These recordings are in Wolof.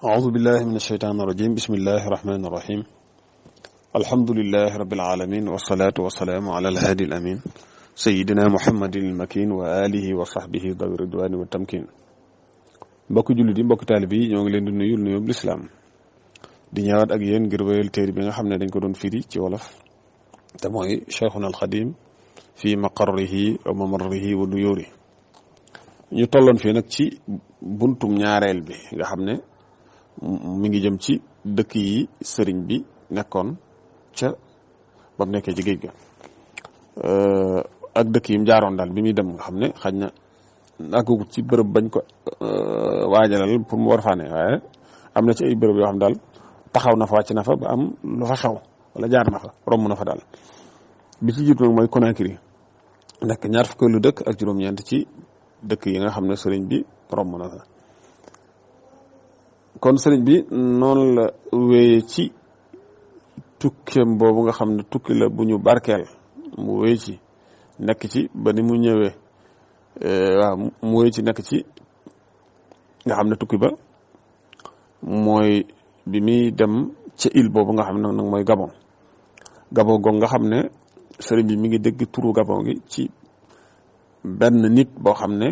أعوذ بالله من الشيطان الرجيم بسم الله الرحمن الرحيم الحمد لله رب العالمين والصلاة والسلام على الهادي الأمين سيدنا محمد المكين وآله وصحبه ذوي الرضوان والتمكين mbokk jullit yi mbokk taalib yi ñoo ngi leen di nuyu nuyub lislaam di ñëwaat ak yéen ngir wéyal téere bi nga xam ne dañ ko doon firi ci wolof te mooy Cheikhuna al Xadim fii maqarrihi wa mamarrihi wa duyuri ñu tolloon fii nag ci buntum ñaareel bi nga xam ne mi ngi jëm ci dëkk yi sëriñ bi nekkoon ca ba mu nekkee ci géej ga ak dëkk yi mu jaaroon daal bi muy dem nga xam ne xaj na àggagut ci bërëb bañ ko waajalal pour mu war faa ne waaye am na ci ay bërëb yoo xam daal taxaw na fa wàcc na fa ba am lu fa xew wala jaar na fa romb na fa daal bi ci jiitu nag mooy Conakry nekk ñaar fukkeelu dëkk ak juróom-ñeent ci dëkk yi nga xam ne sëriñ bi romb na fa kon sëriñ bi noonu la wéyee ci tukkeem boobu nga xam ne tukki la bu ñu barkeel mu wéy ci nekk ci ba ni mu ñëwee waaw mu wéy ci nekk ci nga xam ne tukki ba mooy bi muy dem ca île boobu nga xam ne nag mooy Gabon Gabon goog nga xam ne sëriñ bi mi ngi dégg turu Gabon gi ci benn nit boo xam ne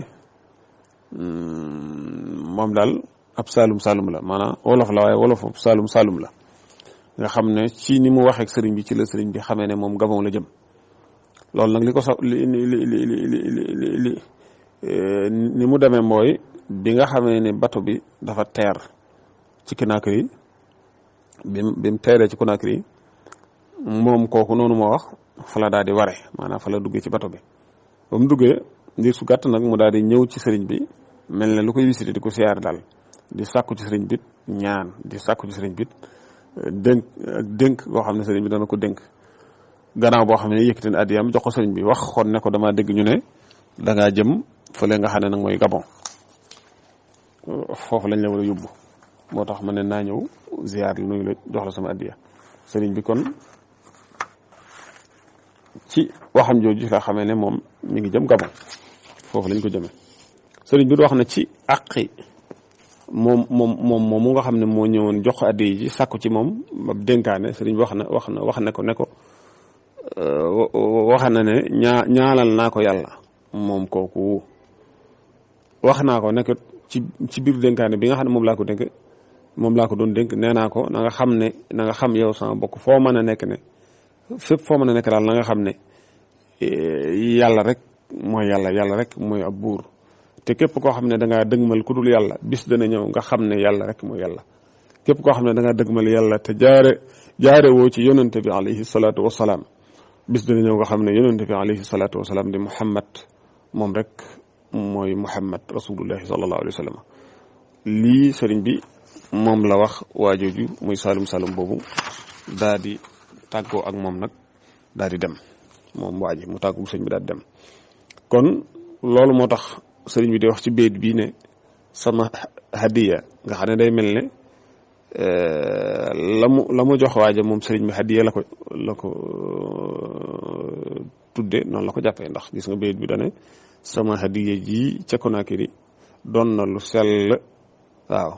moom daal ab saalum la maanaam wolof la waaye wolof ab saalum la nga xam ne ci ni mu waxee ak sëriñ bi ci la sëriñ bi xamee ne moom Gabon la jëm loolu nag li ko sax ni mu demee mooy bi nga xamee ne bato bi dafa teer ci Conakry bi mu teeree ci Conakry moom kooku noonu moo wax fa la daal di ware maanaam fa la duggee ci bato bi ba mu duggee ngir su gàtt nag mu daal di ñëw ci sëriñ bi mel ne lu koy visité di ko siyaar daal di sàkku ci sëriñ bit ñaan di sàkku ci sëriñ bit dénk boo xam ne sëriñ bi dana ko dénk gannaaw boo xam ne yëkkati na addiyam jox ko sëriñ bi wax xoon ne ko dama dégg ñu ne dangaa jëm fële nga xam ne nag mooy Gabon foofu lañ la war a yóbbu moo tax ma ne naa ñëw ziar nuyu la jox la sama addiya sëriñ bi kon ci waxam jooju la xamee ne moom mi ngi jëm Gabon foofu lañ ko jëmee sëriñ bi wax na ci àqi moom mu nga xam ne moo ñëwoon jox ko addiya ji sàkku ci moom ba dénkaane sëriñ bi wax ne ko wax na ne ñaalal naa ko yàlla moom kooku wax naa ko nekk ci biir dénkaane bi nga xam ne moom laa ko doon dénk nee naa ko na nga xam yow sama bokk foo mën a nekk ne fépp foo mën a nekk daal na nga xam ne yàlla rek mooy ab buur te képp koo xam ne da ngaa dëgmal ku dul yàlla bis dana ñëw nga xam ne yàlla rek mooy yàlla képp koo xam ne da ngaa dëgmal yàlla te jaare woo ci yonente bi alayhi salaatu wasalaam bis dana ñëw nga xam ne yonente bi alayhi salaatu wasalaam di Muhammad moom rek mooy Muhammad rasulullahi sallallahu alayhi wa sallam lii sëriñ bi moom la wax waajooju muy saalum boobu daa di tàggoo ak moom nag daa di dem moom waaji mu tàggu sëriñ bi daa di dem kon loolu moo tax sëriñ bi di wax ci béyt bii ne sama hadiya nga xam ne day mel ne la mu jox waaja moom sëriñ bi hadiya la ko tudde noonu la ko jàppee ndax gis nga béyt bi dane sama hadiya ji ca Conakry doon na lu sell waaw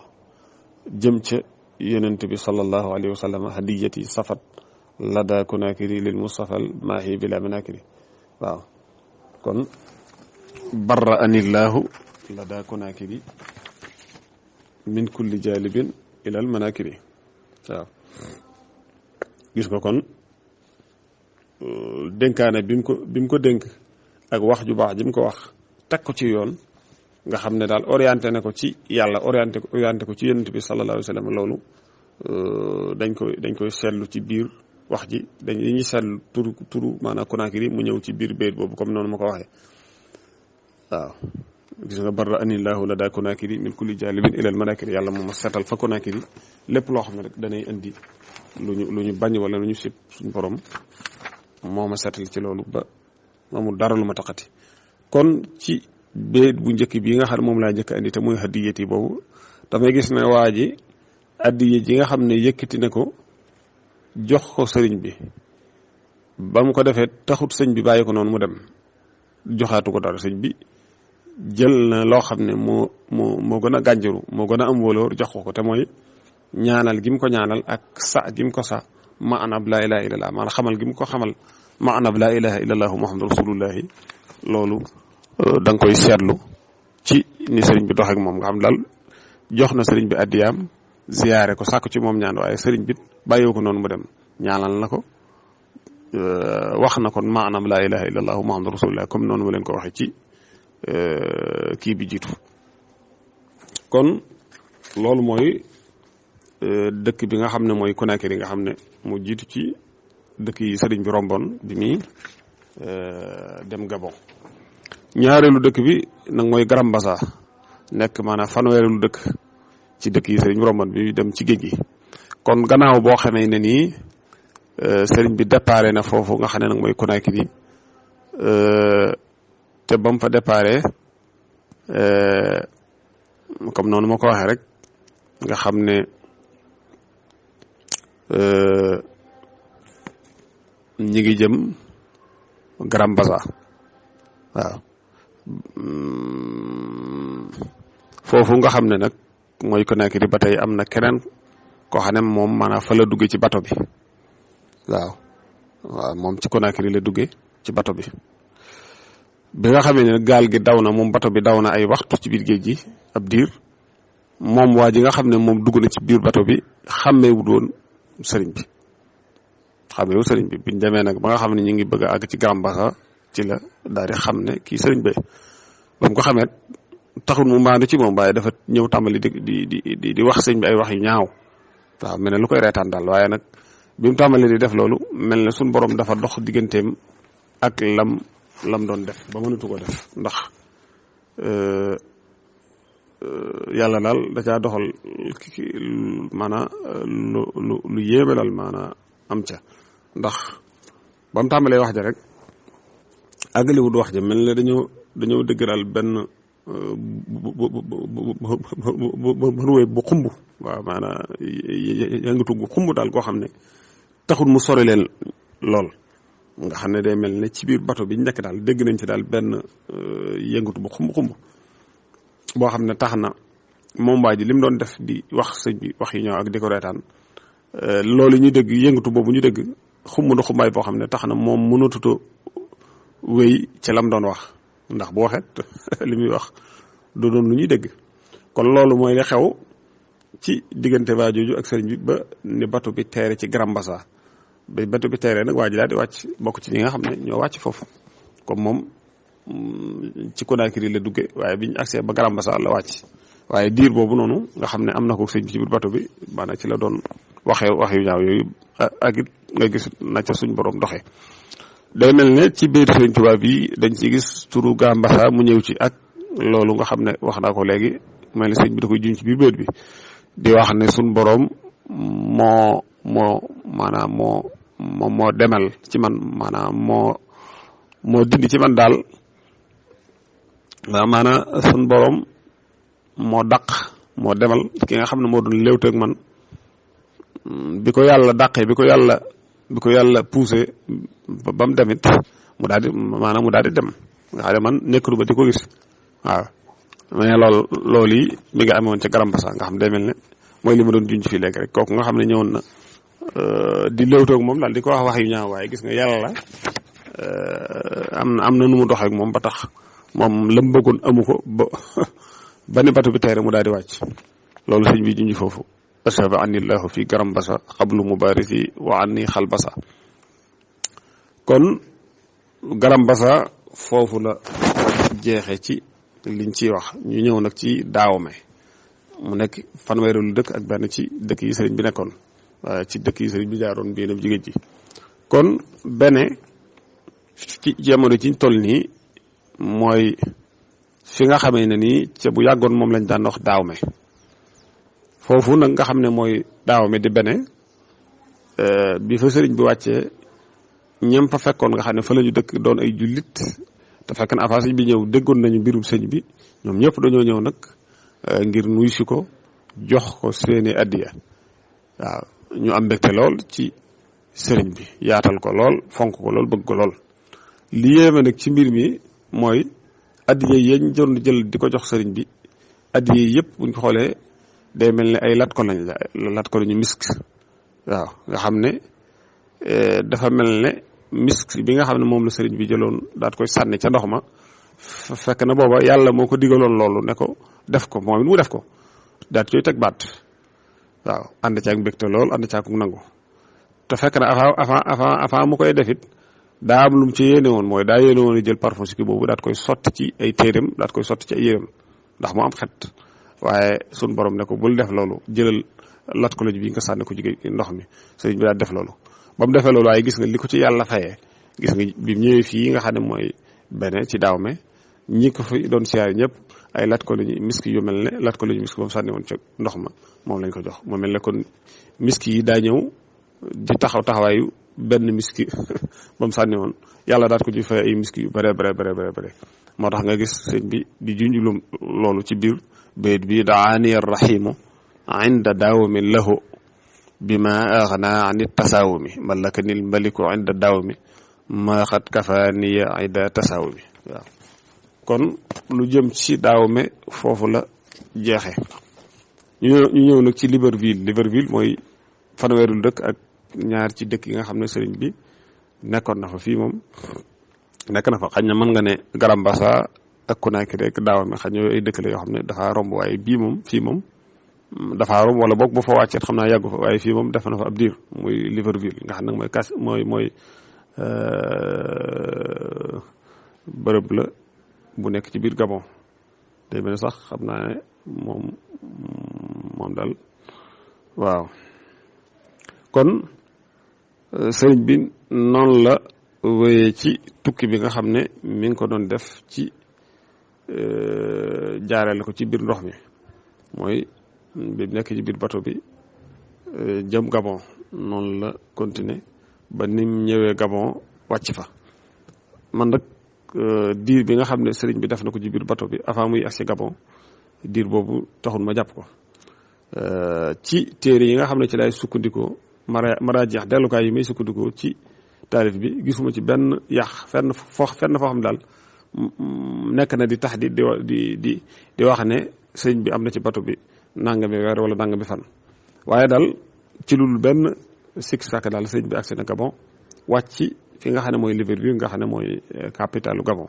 jëm ca yonent bi sallallahu alayhi wa sallam hadiyati safat lada Conakry lil mustafal maahi bila manakiri waaw kon barra anillahu lada Conakry min kulli jalibin ilal manakiri waaw gis nga kon dénkaane bi mu ko dénk ak wax ju baax ji mu ko wax teg ko ci yoon nga xam ne daal orienté na ko ci yàlla orienté ko ci yonent bi sallallahu alayhi wa sallam loolu dañ koy seetlu ci biir wax ji dañuy seetlu turu maanaam Conakry mu ñëw ci biir béyt boobu comme noonu ma ko waxee waaw gis nga barra anillahu la daa Conakry min kulli jalibin ilal manakiri yàlla moom ma seetal fa Conakry lépp loo xam ne rek danay indi lu ñu bañ wala lu ñu sib suñu borom moo ma seetal ci loolu ba amul dara lu ma taxati kon ci béyt bu njëkk bi nga xam ne moom laa njëkk andi te muy hadiyati boobu damay gis ne waa ji addiya ji nga xam ne yëkkati ne ko jox ko sëriñ bi ba mu ko defee taxut sëñ bi bàyyi ko noonu mu dem joxaatu ko dara sëñ bi jël na loo xam ne moo gën a gànjaru moo gën a am wóoloor jox ko te mooy ñaanal gi mu ko ñaanal ak sa gi mu ko sa maanaam laa ilaha illallah maanaam xamal gi mu ko xamal maanaam laa ilaha illallah muhammadu rasulullahi loolu da nga koy seetlu ci ni sëriñ bi dox ak moom nga xam daal jox na sëriñ bi addiyaam ziyaare ko sàkku ci moom ñaan waaye sëriñ bi bàyyiwu ko noonu mu dem ñaanal na ko wax na kon maanaam laa ilaha illallah muhammadu rasulullahi comme noonu ma leen ko waxee ci kii bi jiitu kon loolu mooy dëkk bi nga xam ne mooy Conakry nga xam ne mu jiitu ci dëkk yi sëriñ bi romboon bi muy dem Gabon ñaareelu dëkk bi nag mooy Grand-Bassam nekk maanaam fanweereelu dëkk ci dëkk yi sëriñ bi romboon bi dem ci géej gi kon gannaaw boo xamee ne nii sëriñ bi déparé na foofu nga xam ne nag mooy Conakry te ba mu fa déparé comme noonu ma ko waxee rek nga xam ne ñi ngi jëm Grand-Bassam waaw foofu nga xam ne nag mooy Conakry ba tey am na keneen koo xam ne moom maanaam fa la duggee ci bato bi waaw moom ci Conakry la duggee ci bato bi bi nga xamee ne gaal gi daw na moom bato bi daw na ay waxtu ci biir géej gi ab diir moom waa ji nga xam ne moom dugg na ci biir bato bi xàmmeewut woon sëriñ bi xàmmeewu sëriñ bi biñ demee nag ba nga xam ne ñu ngi bëgg a àgg ci Grand-Bassam ci la daal di xam ne kii sëriñ bi ba mu ko xamee taxul mu maandu ci moom waaye dafa ñëw tàmbali di wax sëriñ bi ay wax yu ñaaw waaw mel ne lu koy reetaan daal waaye nag bi mu tàmbali di def loolu mel ne suñ borom dafa dox digganteem ak lam doon def ba mënatu ko def ndax yàlla daal da caa doxal maanaam lu yéeme daal maanaam am ca ndax ba mu tàmbalee wax ja rek àggaliwut wax ja mel ne dañoo dëgg daal benn ruwee bu xumb waaw maanaam yëngatu gu xumb daal koo xam ne taxul mu sori leen lool nga xam ne day mel ne ci biir bato bi ñu nekk daal dégg nañ ci daal benn yëngatu bu xumb boo xam ne tax na moom waa ji li mu doon def di wax sëñ bi wax yi ñëw ak di ko reetaan loolu ñu dégg yëngatu boobu ñu dégg xumb na xumbaay boo xam ne tax na moom mënatuta wéy ci lam doon wax ndax bu waxet li muy wax du doon lu ñuy dégg kon loolu mooy li xew ci diggante waa jooju ak sëriñ bi ba ni bato bi teere ci Grand-Bassam ba bato bi teeree nag waa ji daal di wàcc bokk ci ñi nga xam ne ñoo wàcc foofu comme moom ci Conakry la dugge waaye biñu accès ba Grand-Bassam la wàcc waaye diir boobu noonu nga xam ne am na ko sëñ bi ci biir bato bi maanaam ci la doon waxee wax yu ñaaw yooyu ak it nga gis na ca suñ borom doxee day mel ne ci biir sëriñ Tuubaa bi dañ ci gis turu Grand-Bassam mu ñëw ci ak loolu nga xam ne wax naa ko léegi mel ne sëñ bi da koy juñ ci biir béet bi di wax ne suñ borom moo demal ci man maanaam moo dindi ci man daal maanaam suñ borom moo dàq moo demal ki nga xam ne moo doon léewteeg man bi ko yàlla dàqee bi ko yàlla poussé ba mu demit mu daal di dem nga xam ne man nekkatu ba di ko gis waaw mais loolu yi mi ngi amoon ca Grand-Bassam nga xam day mel ne mooy li ma doon junj fii léegi rek kooku nga xam ne ñëwoon na di léewtoog moom daal di ko wax yu ñaaw waaye gis nga yàlla am na nu mu doxee ak moom ba tax moom la mu bëggoon amu ko ba ni bato bi teere mu daal di wàcc loolu sëñ bi junj foofu ashaba anillahu fi Grand-Bassam xablu mubarisi wa anni xalbasa kon Grand-Bassam foofu la jeexee ci liñ ciy wax ñu ñëw nag ci Dahomey mu nekk fanweereelu dëkk ak benn ci dëkk yi sëriñ bi nekkoon waaye ci dëkk yi sëriñ bi jaaroon bii nag jigéen ji kon Bénin ci jamono ci toll nii mooy fi nga xamee ne nii ca bu yàggoon moom lañ daan wax Dahomey foofu nag nga xam ne mooy Dahomey di Bénin bi fa sëriñ bi wàccee ñem fa fekkoon nga xam ne fa la ñu dëkk doon ay jullit te fekk na avant sëñ bi ñëw déggoon nañu mbirum sëñ bi ñoom ñëpp dañoo ñëw nag ngir nuy si ko jox ko seeni addiya waaw ñu am mbégte lool ci sëriñ bi yaatal ko lool fonk ko lool bëgg ko lool li yéeme nag ci mbir mi mooy addiya yañ doon jël di ko jox sëriñ bi addiya yëpp buñ ko xoolee day mel ne ay lat ko lañu misk waaw nga xam ne dafa mel ne misk bi nga xam ne moom la sëriñ bi jëloon daat koy sànni ca ndox ma fekk na booba yàlla moo ko digaloon loolu ne ko def ko moom it mu def ko daat koy teg baat waaw ànd caag mbégte lool ànd caag nangu te fekk na avant mu koy defit daa am lu mu ci yéene woon mooy daa yéene woon a jël parfum si boobu daat koy sotti ci ay téeram daat koy sotti ci ay yéram ndax mu am xet waaye sun borom ne ko bul def loolu jëlal lat ko loj bi nga sànni ko ci ndox mi sëriñ bi daal def loolu ba mu defee loolu waaye gis nga li ko ci yàlla fayee gis nga bi mu ñëwee fii nga xam ne mooy bene ci daaw me ñi ko fi doon siyaare ñëpp ay lat ko lañu miski yu mel ne lat ko lañu miski ba mu sànni woon ca ndox ma moom lañ ko jox mu mel ne kon miski yi daa ñëw di taxawaayu benn miski ba mu sànni woon yàlla daat ko ci fay ay miski yu bare moo tax nga gis sëñ bi di junjulum loolu ci biir bayit bi daani arrahimu inda daawami lahu bima aghna an tasawumi malakani almaliku inda daawami ma xat kafaaniya ida tasawumi waaw kon lu jëm ci daawame foofu la jeexe ñu ñëw nag ci Libreville mooy fanweerul dëkk ak ñaar ci dëkk yi nga xam ne sëriñ bi nekkoon na fa fii moom nekk na fa xañ na mën nga ne Garambassa ak Conakry rek daawame xañ na yooyu ay dëkk la yoo xam ne dafa romb waaye bii moom fii moom dafa romb wala boog bu fa wàcceet xam naa yàggu fa waaye fii moom def na fa ab diir muy Libreville nga xam nag mooy bërëb la bu nekk ci biir Gabon day mel ne sax xam naa ne moom daal waaw kon sëriñ bi noonu la wéyee ci tukki bi nga xam ne mi ngi ko doon def ci jaarale ko ci biir ndox mi mooy bi nekk ci biir bateau bi jëm Gabon noonu la continuer ba nim ñëwee Gabon wàcc fa man nag diir bi nga xam ne sëriñ bi def na ko ci biir bateau bi avant muy agsi Gabon diir boobu taxul ma jàpp ko ci téere yi nga xam ne ci lay sukkandikoo mara jeex dellukaay yi may sukkandikoo ci taalif bi gisuma ci benn yàq fenn foo xam daal nekk na di tax di wax ne sëriñ bi am na ci bateau bi nangami weer wala nangami fan waaye daal ci lul benn six fekk daal sëriñ bi agsi na Gabon wàcc fi nga xam ne mooy Libreville nga xam ne mooy capitalu Gabon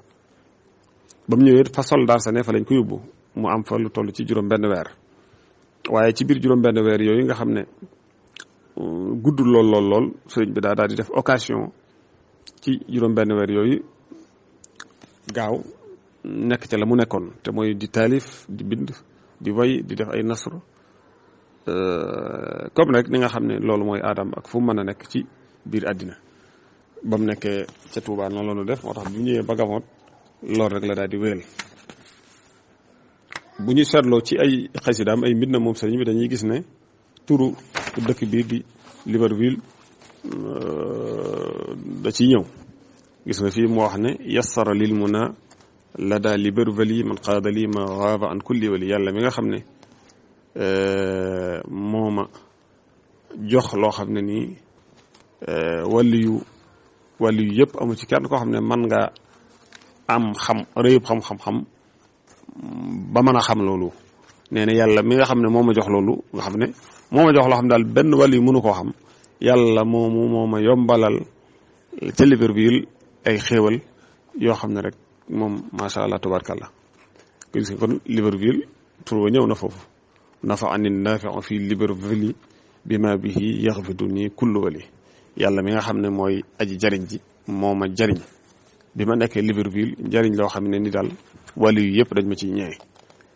ba mu ñëwee fa soldaar sa ne fa lañ ko yóbbu mu am fa lu toll ci juróom benn weer waaye ci biir juróom benn weer yooyu nga xam ne gudd lool sëriñ bi daal di def occasion ci juróom benn weer yooyu gaaw nekk ca la mu nekkoon te mooy di taalif di bind di way di def ay nasr comme rek ni nga xam ne loolu mooy aadam ak fu mu mën a nekk ci biir àddina ba mu nekkee ca Touba noonu la ñu def moo tax bu ñëwee ba Gabon loolu rek la daal di wéyal bu ñu seetloo ci ay xasidaam ay mbir na moom sëriñ bi dañuy gis ne turu dëkk bii di Libreville da ciy ñëw gis nga fii mu wax ne yassara lil muna la daa Libreville man qaada li ma gaaba an kulli wali yàlla mi nga xam ne moo ma jox loo xam ne nii waliyu yëpp amu ci kenn koo xam ne man nga am xam réyub xam-xam ba mën a xam loolu nee na yàlla mi nga xam ne moo ma jox loolu nga xam ne moo ma jox loo xam daal benn waliyu mënu koo xam yàlla moo ma yombalal ca Libreville ay xéewal yoo xam ne rek moom macha allah tabarkallah gis nga kon Libreville tur wa ñëw na foofu nafa anin nafi'u fi Libreville bima bihi yaxfiduni kullu wali yàlla mi nga xam ne mooy aji jariñ ji moo ma jariñ bi ma nekkee Libreville njariñ loo xam ne ni daal wali yu yëpp dañ ma ciy ñëwee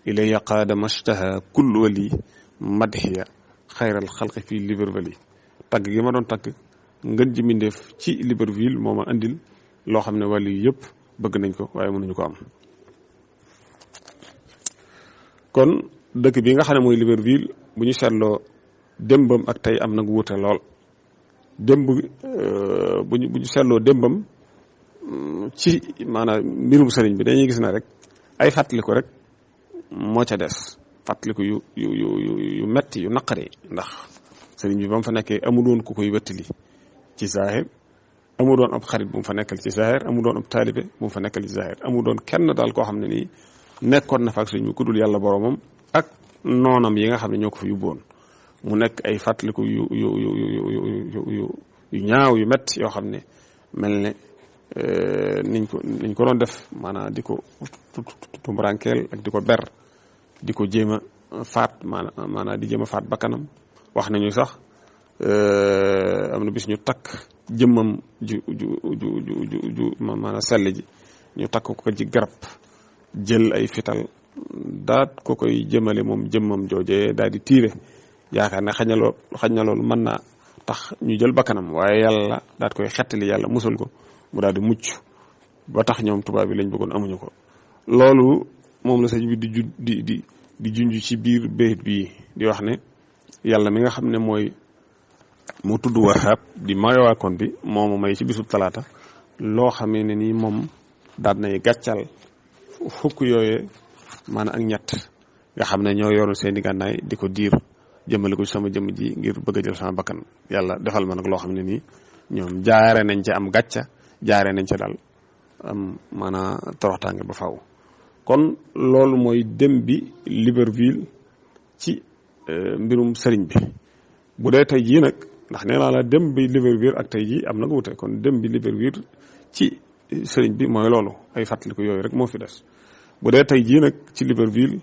ilay qaada mashtaha kullu wali madhiya xayral xalqi fii Libreville tagg gi ma doon tagg ngën ji mindeef ci Libreville moo ma andil loo xam ne wali yu yëpp bëgg nañ ko waaye mënuñu ko am kon dëkk bi nga xam ne mooy Libreville bu ñu seetloo démbam ak tey am nag wuute lool démb bu ñu seetloo démbam ci maanaam mbirum sëriñ bi dañuy gis na rek ay fàttaliku rek moo ca des fàttaliku yu metti yu naqari ndax sëriñ bi ba mu fa nekkee amul woon ku koy wettali ci zaahir amu doon ab xarit bu mu fa nekkal ci zahir, amu doon ab taalibe bu mu fa nekkal ci zahir, amu doon kenn daal koo xam ne nii nekkoon na fa ak sëriñ bi ku dul yàlla boromam ak noonam yi nga xam ne ñoo ko fa yóbboon mu nekk ay fàttaliku yu ñaaw yu métti yoo xam ne mel ne niñ ko doon def maanaam di ko tumurankeel ak di ko ber di ko jéem a faat maanaam di jéem a faat bakkanam. wax nañu sax am na bis ñu takk jëmmam ju maanaam sell ji ñu takk ko ci garab jël ay fital daat ko koy jëmale moom jëmmam joojee daal di tiire yaakaar ne xañ na loolu mën naa tax ñu jël bakkanam waaye yàlla daat koy xettali yàlla musal ko mu daal di mucc ba tax ñoom tubaab bi lañ bëggoon amuñu ko. loolu moom la sëñ bi di junj ci biir bayit bi di wax ne yàlla mi nga xam ne mooy mu tudd Wahhab di mayowaakoon bi moomu may ci bisub talaata loo xamee ne nii moom daal nay gàccal fukk yooyee maanaam ak ñett nga xam ne ñoo yoru seeni gànnaay di ko diir jëmale ko sama jëmm ji ngir bëgg a jël sama bakkan yàlla defal ma nag loo xam ne nii ñoom jaare nañ ca am gàcca jaare nañ ca daal am maanaam toroxtaange ba faw kon loolu mooy dem bi Libreville ci mbirum sëriñ bi bu dee tey jii nag ndax nee naa la dem bi Libreville ak tey jii am na wute kon dem bi Libreville ci sëriñ bi mooy loolu ay fàttaliku yooyu rek moo fi des bu dee tey jii nag ci Libreville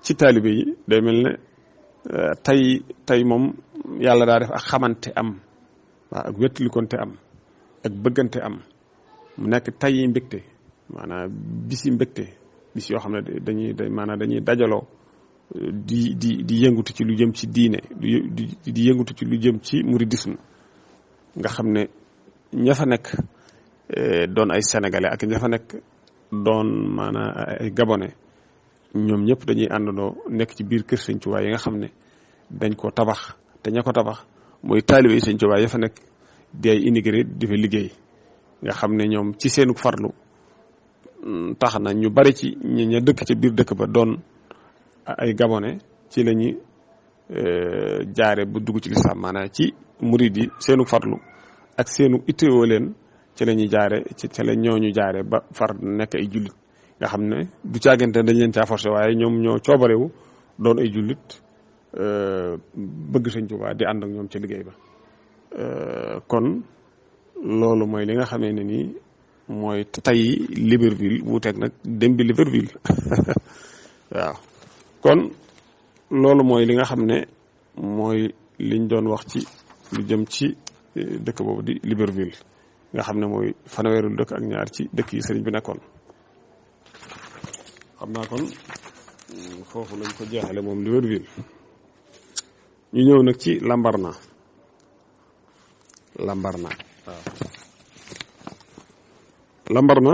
ci taalibe yi day mel ne tey moom yàlla daa def ak xamante am waaw ak wettalikonte am ak bëggante am mu nekk tey yi mbégte maanaam bisi mbégte bis yoo xam ne dañuy dajaloo di yëngutu ci lu jëm ci diine di yëngutu ci lu jëm ci mouridisme nga xam ne ña fa nekk doon ay sénégalais ak ña fa nekk doon maanaam ay gabonais ñoom ñëpp dañuy àndandoo nekk ci biir kër Sëñ Tuubaa yi nga xam ne dañ ko tabax te ña ko tabax mooy taalibe Sëñ Tuubaa ya fa nekk di ay immigré di fa liggéey nga xam ne ñoom ci seenu farlu tax na ñu bari ci ña dëkk ca biir dëkk ba doon ay gabonais ci la ñuy jaare bu dugg ci lislaam maanaam ci murid yi seenu farlu ak seenu itteewoo leen ci la ñuy jaare ci la ñooñu jaare ba far nekk ay jullit nga xam ne du caagante dañ leen caa forcé waaye ñoom ñoo coobarewu doon ay jullit bëgg Sëñ Tuubaa di ànd ak ñoom ca liggéey ba kon loolu mooy li nga xamee ne nii mooy tey Libreville wuuteeg nag dem bi Libreville waaw kon loolu mooy li nga xam ne mooy liñ doon wax ci lu jëm ci dëkk boobu di Libreville nga xam ne mooy fanweerul dëkk ak ñaar ci dëkk yi sëriñ bi nekkoon xam naa kon foofu lañ ko jeexale moom Libreville ñu ñëw nag ci Lambaréné waaw Lambaréné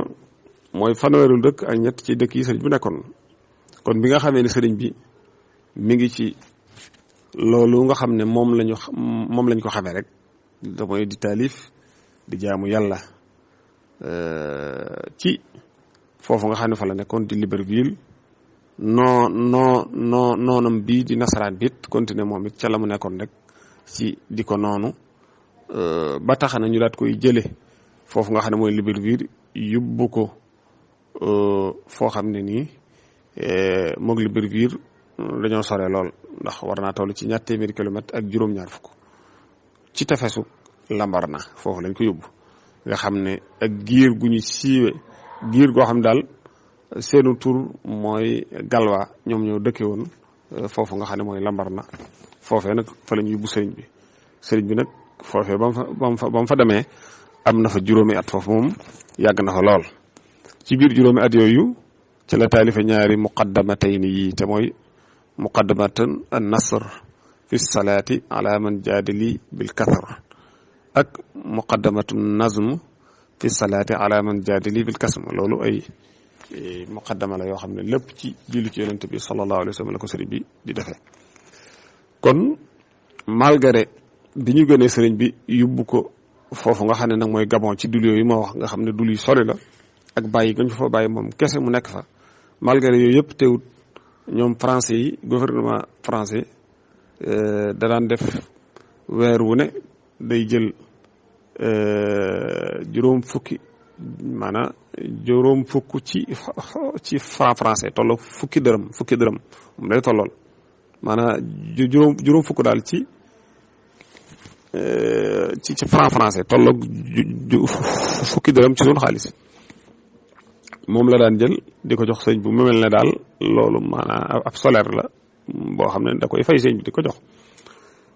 mooy fanweerul dëkk ak ñett ci dëkk yi sëriñ bi nekkoon kon bi nga xamee ne sëriñ bi mi ngi ci loolu nga xam ne moom lañ ko xamee rek da mooy di taalif di jaamu yàlla ci foofu nga xam ne fa la nekkoon di Libreville noonam bii di nasaraan bit continuer moom it ca la mu nekkoon rek ci di ko noonu ba tax na ñu daat koy jële foofu nga xam ne mooy Libreville yóbbu ko foo xam ne nii moog Libreville dañoo sore lool ndax war naa toll ci 200 kilomètres ak juróom-ñaar fukk ci tefesu Lambaréné foofu lañ ko yóbbu nga xam ne ak giir gu ñu siiwe giir goo xam ne daal seenu tur mooy Galwa ñoom ñoo dëkke woon foofu nga xam ne mooy Lambaréné foofee nag fa lañ yóbbu sëriñ bi nag foofee ba mu fa demee am na fa juróomi at foofu moom yàgg na fa lool ci biir juróomi at yooyu ci la taalifa ñaari muqaddamatayni yi te mooy muqaddamatan an nasr fi salaati ala man jaadili bil kathar ak muqaddamatu nazm fi salaati ala man jaadili bil kasm loolu ay muqaddama la yoo xam ne lépp ci julli ci yonent bi sallallahu alayhi wa sallam la ko sëriñ bi di defee kon malgré bi ñu gënee sëriñ bi yóbbu ko foofu nga xam ne nag mooy Gabon ci dul yooyu ma wax nga xam ne dul yu sori la ak bàyyi gañ fa bàyyi moom kese mu nekk fa malgré yooyu yëpp teewut ñoom français yi gouvernement français da daan def weer wu ne day jël juróom fukki maanaam juróom fukk ci franc français tolloo fukki dërëm moom day tollool maanaam juróom fukk daal ci franc français tolloog fukki dërëm ci sunu xaalis moom la daan jël di ko jox sëñ bu mu mel ne daal loolu maanaam ab solaire la boo xam ne da koy fay sëñ bi di ko jox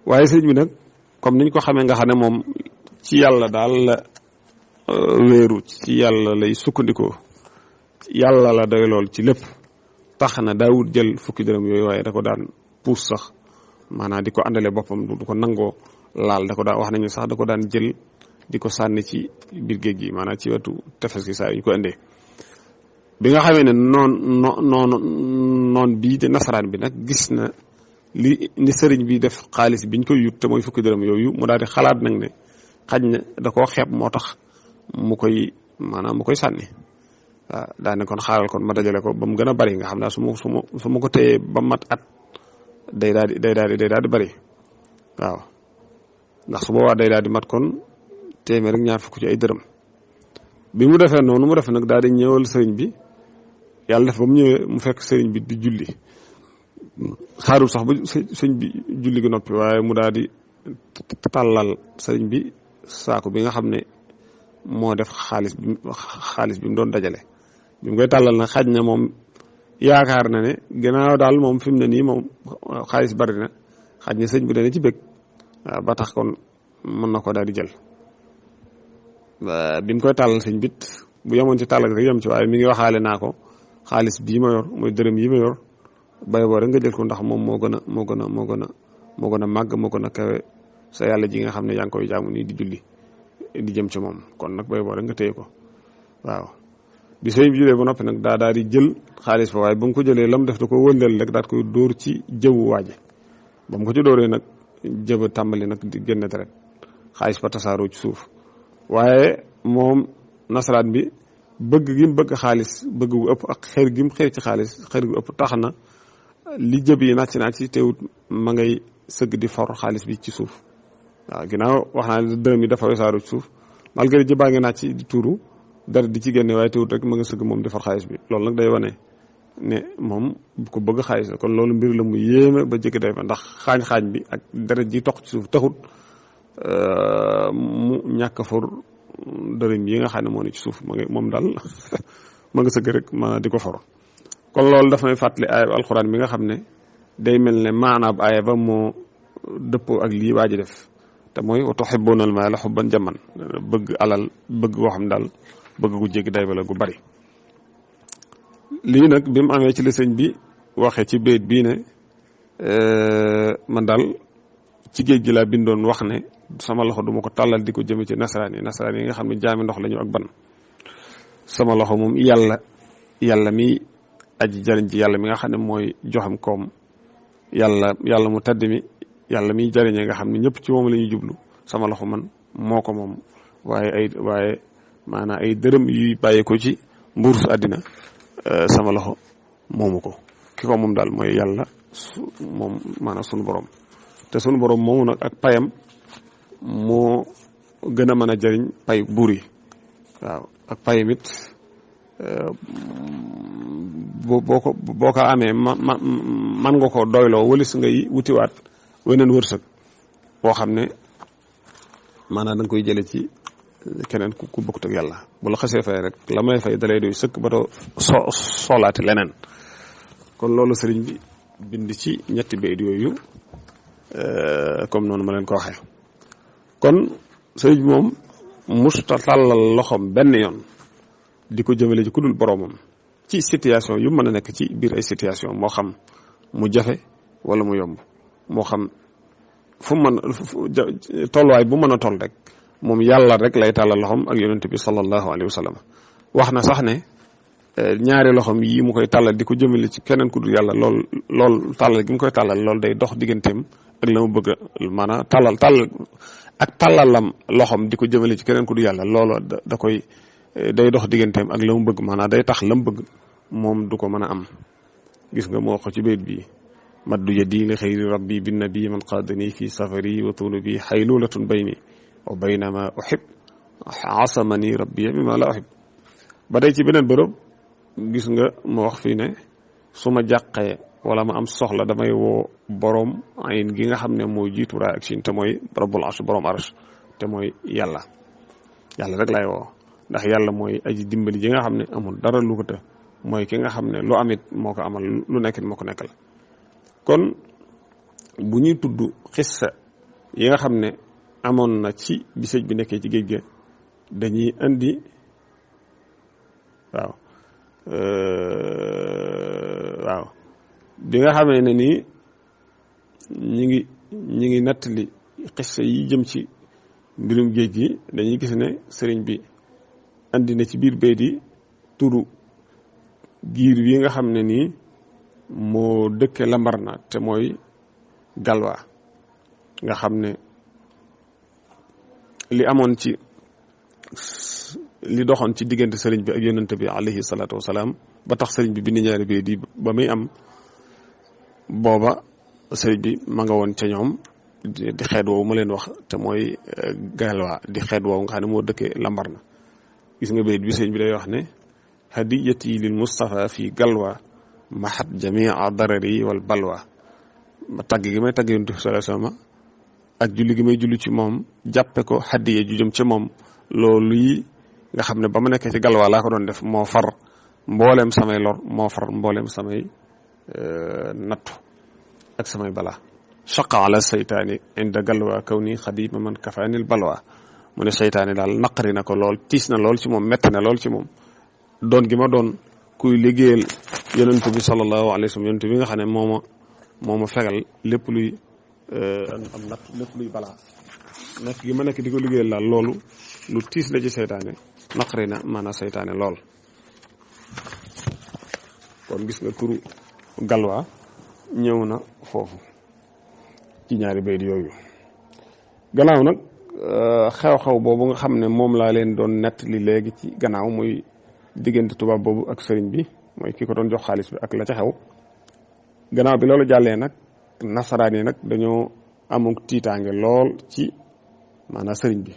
waaye sëñ bi nag comme niñ ko xamee nga xam ne moom ci yàlla daal la wéeru ci yàlla lay sukkandikoo yàlla la doy lool ci lépp tax na daawut jël fukki dërëm yooyu waaye da ko daan puus sax maanaam di ko àndale boppam du ko nangoo laal da ko daan wax nañu sax da ko daan jël di ko sànni ci biir géej gi maanaam ci wetu tefes gi saa yu ñu ko indee bi nga xamee ne noon bii di nasaraan bi nag gis na ni sëriñ bi def xaalis biñ koy yut te mooy fukki dërëm yooyu mu daal di xalaat nag ne xaj na da koo xeeb moo tax mu koy sànni waaw daane kon xaaral kon ma dajale ko ba mu gën a bari nga xam naa su ma ko téyee ba mat at day daal di bari waaw ndax su boobaa day daal di mat kon téeméer rek ñaar fukk ci ay dërëm bi mu defee noonu mu def nag daal di ñëwal sëriñ bi yàlla def ba mu ñëwee mu fekk sëriñ bi di julli xaarul sax ba sëriñ bi julli gi noppi waaye mu daal di tàllal sëriñ bi saako bi nga xam ne moo def xaalis bi mu doon dajale bi mu koy tàllal nag xaj na moom yaakaar na ne gannaaw daal moom fi mu ne nii moom xaalis bari na xaj na sëñ bi dana ci bëgg waaw ba tax kon mën na ko daal di jël bi mu koy tàllal sëñ bit bu yemoon ci tàllal rek yem ci waaye mi ngi waxaale naa ko xaalis bii ma yor mooy dërëm yi ma yor bay boo rek nga jël ko ndax moom moo gën a màgg moo gën a kawe sa yàlla ji nga xam ne yaa ngi koy jaamu nii di julli di jëm ci moom kon nag bay boo rek nga téye ko waaw bi sëñ bi julee ba noppi nag daal di jël xaalis ba waaye ba mu ko jëlee lam def da ko wëndeel rek daal koy dóor ci jëwu waaje ba mu ko ci dóoree nag jëba tàmbali nag di génn deret xaalis ba tasaaroo ci suuf waaye moom nasaraan bi bëgg gi mu bëgg xaalis bëgg gu ëpp ak xër gi mu xër ci xaalis xër gu ëpp tax na li jëb yi nàcc ci teewut ma ngay sëgg di for xaalis bi ci suuf waaw ginnaaw wax naa ne dërëm yi dafa wesaaroo ci suuf malgré jëbaa ngi nàcc di tuuru dara di ci génne waaye teewut rek ma nga sëgg moom di for xaalis bi loolu nag day wane ne moom ko bëgg xaalis la kon loolu mbir la mu yéeme ba jéggi day fa ndax xaañ bi ak deret ji toq ci suuf taxut mu ñàkk a for dërëm yi nga xam ne moo ne ci suuf moom daal ma nga sëgg rek ma di ko for kon loolu dafa may fàttali aaya alxuraan bi nga xam ne day mel ne maanaam aaya ba moo dëppoo ak lii waa ji def te mooy wa tuhibbuuna al-maala hubban jamman bëgg alal bëgg koo xam daal bëgg gu jéggi day ba la gu bari lii nag bi mu amee ci la sëñ bi waxee ci béyt bii ne man daal ci géej gi laa bindoon wax ne sama loxo duma ko tàllal di ko jëme ci nasaraan yi nga xam ne jaami ndox lañu ak ban sama loxo moom yàlla mi aji jariñ ji yàlla mi nga xam ne mooy joxam koom yàlla mu tedd mi yàlla miy jariñee nga xam ne ñëpp ci moom la ñuy jublu sama loxo man moo ko moom waaye maanaam ay dërëm yuy bàyyee ko ci mbuursu àddina sama loxo moomu ko ki ko moom daal mooy yàlla moom maanaam sunu borom te sunu borom moomu nag ak payam moo gën a mën a jariñ pay buur yi waaw ak payam it boo ko amee man nga ko doyloo walis ngay wutiwaat weneen wërsëg boo xam ne maanaam da nga koy jële ci keneen ku bokkut ak yàlla bu la xasee fay rek la may fay dalay doy sëkk ba doo soolaati leneen kon loolu sëriñ bi bind ci ñetti bayit yooyu comme noonu ma leen ko waxee kon sëriñ bi moom musta tàllal loxoom benn yoon di ko jëmale ci ku dul boroomam ci situation yu mën a nekk ci biir ay situation moo xam mu jafe wala mu yomb moo xam fu mën tolluwaay bu mën a toll rek moom yàlla rek lay tàllal loxoom ak yonent bi sallallahu alayhi wa sallam wax na sax ne ñaari loxoom yi mu koy tàllal di ko jëmale ci keneen ku dul yàlla lool tàllal gi mu koy tàllal loolu day dox digganteem ak la mu bëgg maanaam tàllal ak tàllalam loxoom di ko jëmale ci keneen ku dul yàlla loolu da koy day dox digganteem ak la mu bëgg maanaam day tax la mu bëgg moom du ko mën a am gis nga moo ko ci bayt bi maddu yadi li xayri rabbi bin nabi man qaadani fi safari wa tuulu bi xaylulatun bayni wa baynama uhib asamani rabbi mimma la uhib. ba day ci beneen bërëb gis nga ma wax fii ne su ma jàqee wala ma am soxla damay woo boroom ayin gi nga xam ne mooy jiitu raa ak siin te mooy rabbul arsh boroom arsh te mooy yàlla rek lay woo ndax yàlla mooy aji dimbali ji nga xam ne amul dara lu ko të mooy ki nga xam ne lu amit moo ko amal lu nekkit moo ko nekkal. kon bu ñuy tudd xissa yi nga xam ne amoon na ci bi sëñ bi nekkee ci géej ga dañuy indi waaw bi nga xamee ne nii ñi ngi nattali xissa yi jëm ci mbirum géej gi dañuy gis ne sëriñ bi andi na ci biir bayt yi turu giir wi nga xam ne nii moo dëkke Lambaréné te mooy Galwa nga xam ne li amoon ci li doxoon ci diggante sëriñ bi ak yonent bi alayhi salaatu wasalaam ba tax sëriñ bi bind ñaari bayt yi ba muy am booba sëriñ bi ma nga woon ca ñoom di xeet woowu ma leen wax te mooy Galwa di xeet woowu nga xam ne moo dëkkee Lambaréné. gis nga bayit bi sëriñ bi day wax ne hadiyati lil Mustafa fi Galwa mahat jamia darari wal balwa. ma tagg gi may tagg yonent bi sallallahu alayhi wasallam ak julli gi may julli ci moom jàppe ko hadiya ju jëm ca moom loolu yi nga xam ne ba ma nekkee ci Galwa laa ko doon def moo far mbooleem samay lor moo far mbooleem samay nattu ak samay balaa. shaqa ala seytaani inda Galwa kaw ni xadima man kafaanil balwa. mu ne seytaane daal naqari na ko lool tiis na lool ci moom metti na lool ci moom doon gi ma doon kuy liggéeyal yonent bi sallallahu alayhi wa sallam yonent bi nga xam ne moo ma fegal lépp luy am natt lépp luy balaa nekk gi ma nekk di ko liggéeyal daal loolu lu tiis la ci seytaane naqari na maanaam seytaane lool. kon gis nga turu Galwa ñëw na foofu ci ñaari bayt yooyu. gannaaw nag xew-xew boobu nga xam ne moom laa leen doon nettali léegi ci gannaaw muy diggante tubaab boobu ak sëriñ bi mooy ki ko doon jox xaalis bi ak la ca xew. gannaaw bi loolu jàllee nag nasaraan yi nag dañoo amuk tiitaange lool ci maanaam sëriñ bi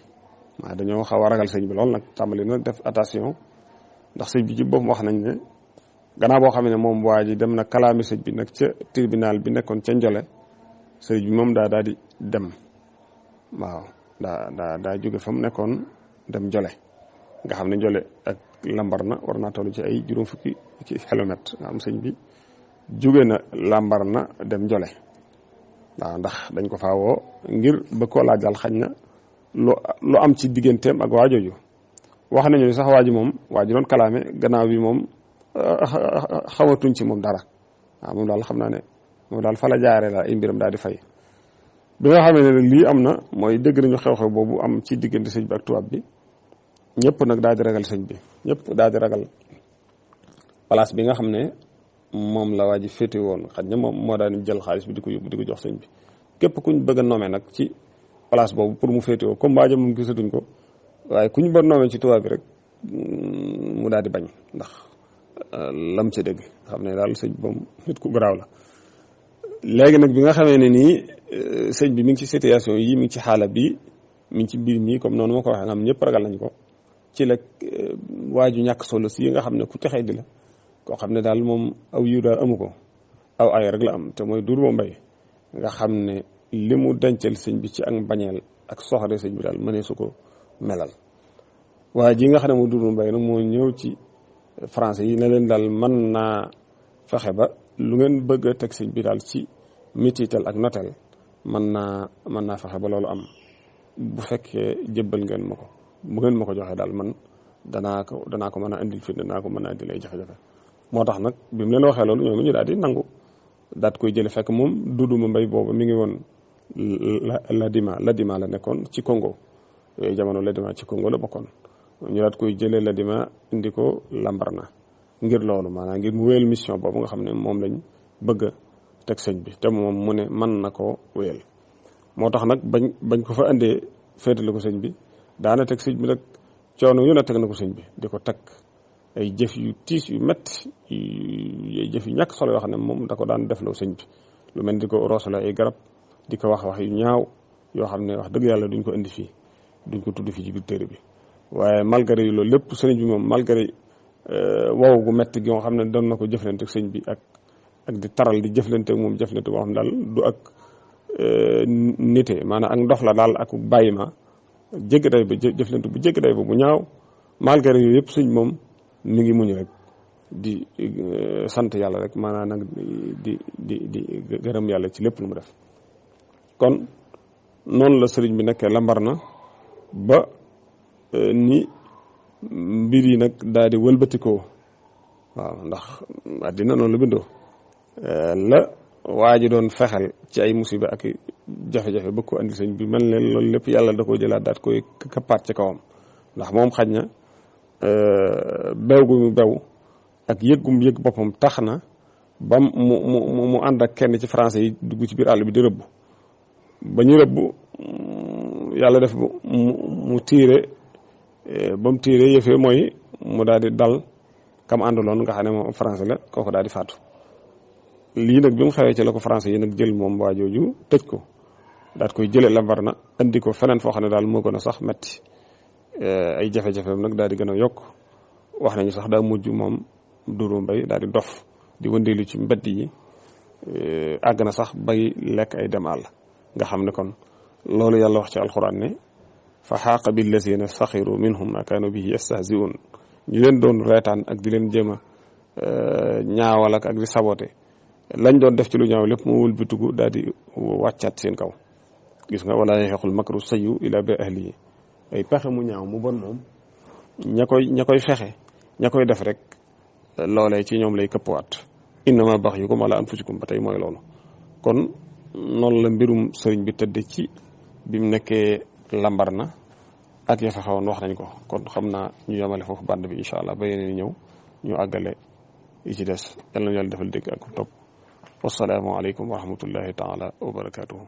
dañoo xaw a ragal sëriñ bi lool nag tàmbali nag def attention ndax sëriñ bi ci boppam wax nañ ne gannaaw boo xam ne moom waa ji dem na kalaami sëriñ bi nag ca tribunal bi nekkoon ca Njole sëriñ bi moom daa di dem waaw daa jóge fa mu nekkoon dem Jole nga xam ne Jole ak Lambaréné war naa toll ci ay juróom fukki kilomètre nga am sëñ bi jóge na Lambaréné dem Jole waaw ndax dañ ko faawoo ngir ba koo laajal xañ na lu am ci digganteem ak waa jooju wax nañu ne sax waa ji doon kalaame gannaaw bi moom xawatuñ ci moom dara waaw moom daal xam naa ne moom daal fa la jaaree la ay mbiram daal di fay. bi nga xamee ne nag lii am na mooy dégg nañu xew-xew boobu am ci diggante sëñ bi ak tubaab bi ñëpp nag daal di ragal sëñ bi ñëpp daal di ragal place bi nga xam ne moom la waa ji féete woon xaj na moom moo daan jël xaalis bi di ko yóbbu di ko jox sëñ bi képp kuñ bëgg a nommé nag ci place boobu pour mu féete woo comme waa ji moom gisatuñ ko waaye kuñ ba nommé ci tubaab bi rek mu daal di bañ ndax lam ci dégg xam ne daal sëñ bi moom nit ku garaaw la. léegi nag bi nga xamee ne nii sëñ bi mi ngi ci situation yi mi ngi ci xaala bi mi ngi ci mbir mi comme noonu ma ko waxee nga xam ñëpp ragal nañ ko ci la waa ju ñàkk solo si yi nga xam ne ku texee di la koo xam ne daal moom aw yiw daal amu ko aw ay rek la am te mooy Durba Mbay nga xam ne li mu dencal sëñ bi ci ak bañeel ak soxare sëñ bi daal mënee su ko melal. waa ji nga xam ne mooy Durba Mbay nag moo ñëw ci français yi ne leen daal mën naa fexe ba lu ngeen bëgg a teg sëñ bi daal ci mitital ak notel mën naa fexe ba loolu am bu fekkee jëbbal ngeen ma ko bu ngeen ma ko joxee daal man danaa ko mën a indil fitna danaa ko mën a indil ay jafe-jafe. moo tax nag bi mu leen waxee loolu ñoom ñu daal di nangu daat koy jële fekk moom Durba Mbay boobu mi ngi woon Ladima la nekkoon ci Congo yooyu jamono Ladima ci Congo la bokkoon ñu daat koy jëlee Ladima indi ko Lambaréné ngir loolu maanaam ngir mu wéyal mission boobu nga xam ne moom lañ bëgg a teg sëñ bi te moom mu ne mën na koo wéyal. moo tax nag bañ ko fa indee féetale ko sëñ bi daana teg sëñ bi nag coono yu ne teg na ko sëñ bi di ko teg ay jëf yu tiis yu métti ay jëf yu ñàkk solo yoo xam ne moom da ko daan defloo sëñ bi lu mel di ko roosale ay garab di ko wax yu ñaaw yoo xam ne wax dëgg yàlla duñ ko indi fii duñ ko tudd fii ci biir téere bi waaye malgré yu loolu lépp sëriñ bi moom malgré wow gu metti gi nga xam ne doon na ko jëflante ak sëñ bi ak di taral di jëflante ak moom jëflante boo xam ne daal du ak nite maanaam ak ndox la daal ak bàyyi ma jégg day ba jëflante bu jégg day ba bu ñaaw malgré yooyu yëpp sëñ moom mi ngi muñ rek di sant yàlla rek maanaam nag di gërëm yàlla ci lépp lu mu def kon noonu la sëriñ bi nekkee lambar na ba ni mbir yi nag daal di wëlbatikoo waaw ndax àddina noonu la bindoo la waa ji doon fexel ci ay musiba ak jafe-jafe bëgg ko andi sëñ bi mel ne loolu lépp yàlla da koo jëlaat daat koy kappaat ci kawam ndax moom xaj na bew gu mu bew ak yëggum yëg boppam tax na ba mu ànd ak kenn ci français yi dugg ci biir àll bi di rëbb ba ñu rëbb yàlla def mu tiire ba mu tiire yëfee mooy mu daal di dal kam àndaloon nga xam ne moom français la kooku daal di faatu lii nag bi mu xewee ci la ko français yi nag jël moom waa jooju tëj ko daat koy jëlee lambar na andi ko feneen foo xam ne daal moo gën a sax metti ay jafe-jafeem nag daal di gën a yokk wax nañu sax daa mujj moom Doudou Mbaye daal di dof di wëndeelu ci mbedd yi àgg na sax bay lekk ay dem àll nga xam ne kon loolu yàlla wax ci alxuraan ne fa xaaqa billazina saxiru minhum ma kaanu bihi yastahziun ñu leen doon reetaan ak di leen jéem a ñaawal ak di saboté lañ doon def ci lu ñaaw lépp mu wëlbatiku daal di wàccaat seen kaw gis nga wala yaxeexul makru sayyu ila bi ahlihi ay pexe mu ñaaw mu bon moom ña koy fexe ña koy def rek loolee ci ñoom lay këppwaat innama baxyukum ala anfusikum ba tey mooy loolu kon noonu la mbirum sëriñ bi tëdd ci bi mu nekkee lambar na ak ya fa xawoon wax nañ ko kon xam naa ñu yemale foofu band bi incha allah ba yeneen ñëw ñu àggale yi ci des yal na yàlla defal dégg ak topp wasalaamu aleykum wa rahmatullahi taala wa barakatuhu